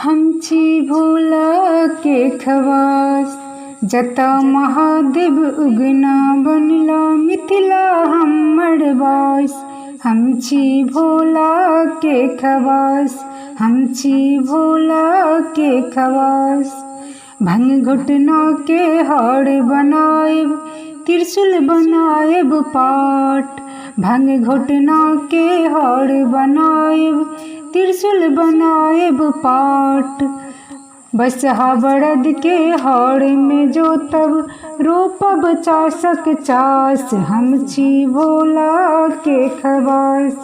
हम छी भोलाके खवास। जतऽ महादेव उगना बनला मिथिला हमर वास। हम छी भोलाके खवास, हम छी भोलाके खवास। भंग घुटनाके हार बनायब, त्रिशूल बनायब पाट। भंग घुटनाके हार बनायब, त्रिशूल बनायब पाट। बसहा बरदके हरमे जोतब, रोपब चासक चास। हम छी भोलाके खवास,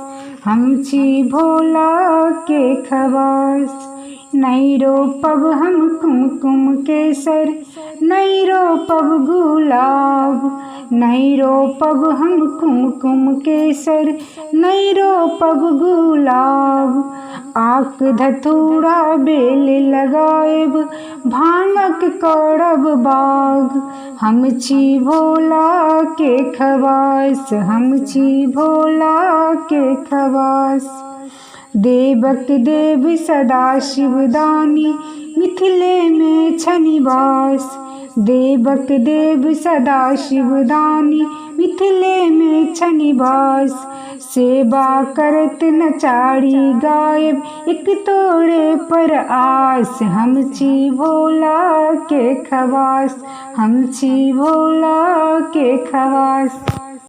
हम छी भोलाके खवास। नहि रोपब हम कुमकुम केसर, नहि रोपब गुलाब। नहि रोपब हम कुमकुम केसर, नहि रोपब गुलाब। आक धतूरा बेल लगायब, भाङ्गक करब बाग। हम छी भोलाके खवास, हम छी भोलाके खवास। देवक देव सदा शिवदानी, मिथिलेमे छनि वास। देवक देव सदा शिवदानी, मिथिलेमे छनि वास। सेवा करैत नचारी गायब, एक तोरे पर आस। हम छी भोलाके खवास, हम छी भोलाके खवास।